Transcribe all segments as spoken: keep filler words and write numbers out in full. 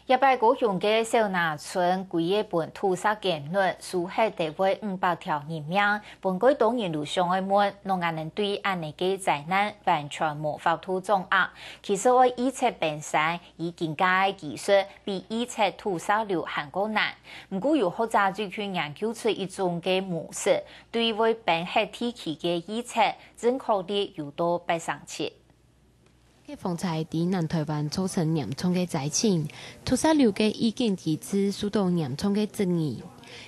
這擺高雄个小林村歸个分土石堅濺，輸忒大約五百條人命，分該當多人都想愛問，仰恁樣對恁樣个災難完全無法度掌握。其實愛預測冰山，以今个技術比預測土石流還過難。毋過有學者最近研究出一種个模式，對會崩忒地區个預測，準確率有到八成七。 个風災在南臺灣造成嚴重个災情，土石流个預警機制受到嚴重个質疑。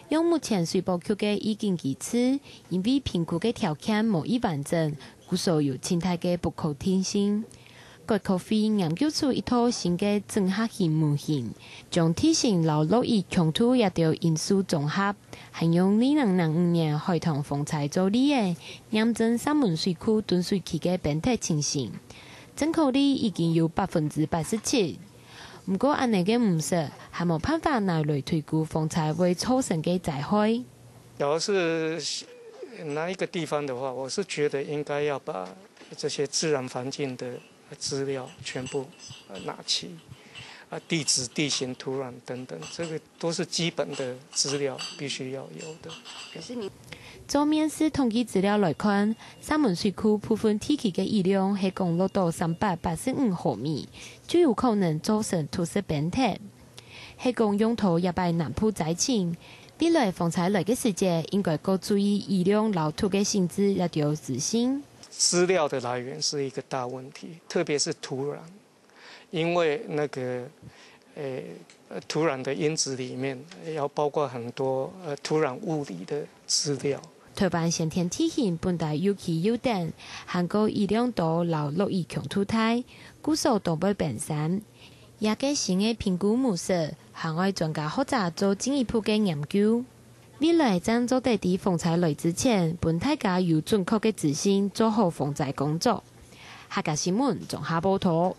用目前水保局个預警機制，因為評估个條件無異完整，故所有盡大个不確定性。葛科輝研究出一套新个整合型模型，將地形摎落雨強度這兜因素綜合， 還用二零零五年海塘風災做例仔，驗證石門水庫囤水期个崩忒情形，準確率已經有百分之八十七。毋過，恁樣个模式還無辦法拿來推估風災會造成个災害。假如是哪一个地方的话，我是觉得应该要把这些自然环境的资料全部呃拿齐，啊，地质、地形、土壤等等，这个都是基本的资料必须要有的。可是你做面試統計資料來看，石門水庫部分地區个雨量係講落到三百八十五毫米，就有可能造成土石崩忒。係講用到這擺南部災情，未來風災來个時節，應該較注意雨量摎土个性質這兜資訊。资料的来源是一个大问题，特别是土壤，因为那个，呃，呃土壤的因子里面要包括很多呃土壤物理的资料。臺灣先天地形本來又奇又短，還過雨量多摎落雨強度大，故所都會崩山。這个新个評估模式，還愛專家學者做進一步个研究。 未來正做得在風災來之前，分大家有準確个資訊，做好防災工作。客家新聞綜合報導。